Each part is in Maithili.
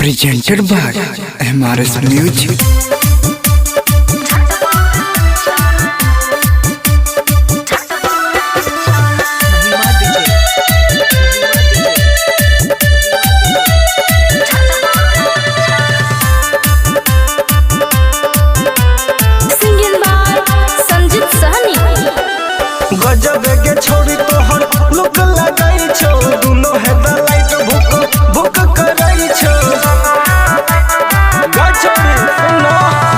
Presented by MRS Music. Mahima DJ. Singing by Sanjit Sahni. गजब के छोड़ी तोहर लुक लगाई छो, दुनो है द लाइट भुक भुक करई छो। गजोरी सुनो,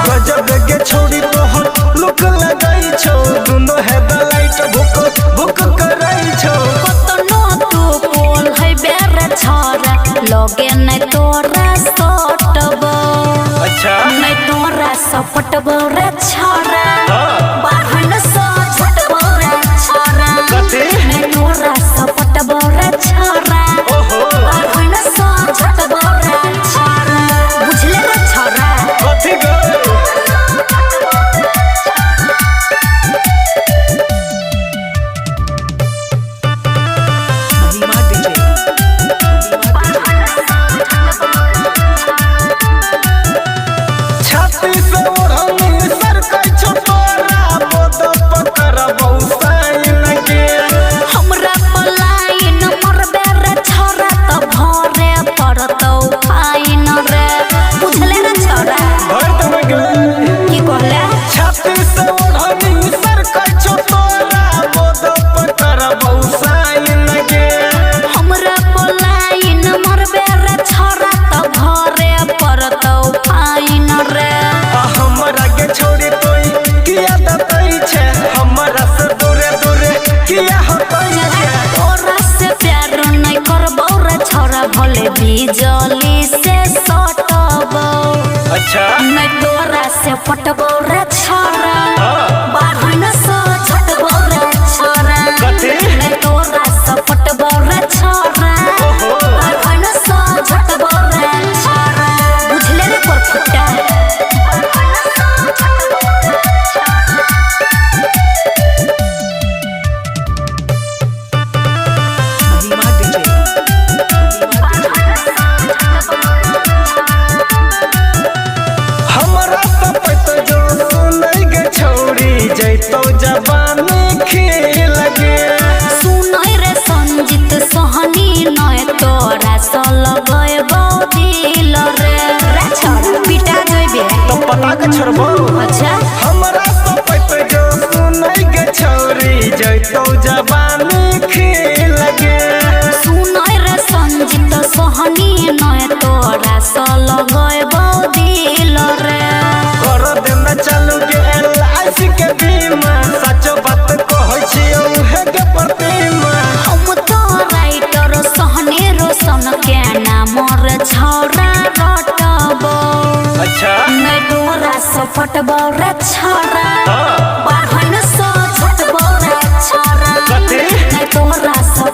गजब के छोड़ी तोहर लुक लगाई छो, दुनो है द लाइट भुक भुक करई छो। कतनो तू बोल है बेर छोरा, लगे नै तोरा सटबो। अच्छा। नै तोरा सपटबो रे छोरा, बाहन स छटबो रे छोरा। कथी? नै तोरा सपटबो रे छोरा, ओहो। बाहन स छटबो रे छोरा। बुझले रे छोरा? कथी गो? Mahima DJ. छाती से ओढ़नी सरकै छो तोरा, बोद पकड़बौ साइन के। हमरा पलायन मरबे रे छोरा, त भरे पड़तौ फाइन रे। बुझले रे छोरा? भर देबै गे। की कहले? छाती से ओढ़नी सरकै छो तोरा, बोद पकड़बौ साइन के। हमरा पलायन मरबे रे छोरा, त भरे पड़तौ फाइन रे। आ हमरा के छोड़ी तोई किया दतै छे, हमरा से दूरे दूरे किया हटै छे। तोरा से प्यार नै करबौ रे छोरा, भले बिजली से सटबौ। अच्छा। नै तोरा से पटबौ रे छोरा, बाहन से छटबौ रे छोरा। कथी? नै तोरा से पटबौ रे छोरा, ओहो। बाहन से छटबौ रे छोरा। बुझले रे परफुटा? Mahima DJ. हमरा सपत जो सुनै गे छौरी, जैतौ जवानी खेल गे। सुनै रे संजीत सोहनी, नै तोरा से लगैबौ दिल रे। रे छोरा, पिटा जइबे। तो पता के छोड़बौ। अच्छा। हमरा सपत जो सुनै गे छौरी, जैतौ जवानी खेल गे। सुनै रे संजीत सोहनी, नै तोरा से लगैबौ दिल रे। कर देना चालू के एल I सी के बीमा, सचो बात कहै छियौ हे गे प्रतिमा। हम तो राइटर सोहनी रोशन के नाम रे छोरा रटबौ। अच्छा। नै तोरा से पटबौ रे छोरा, बाहन से छटबौ रे छोरा। कथी? नै तोरा से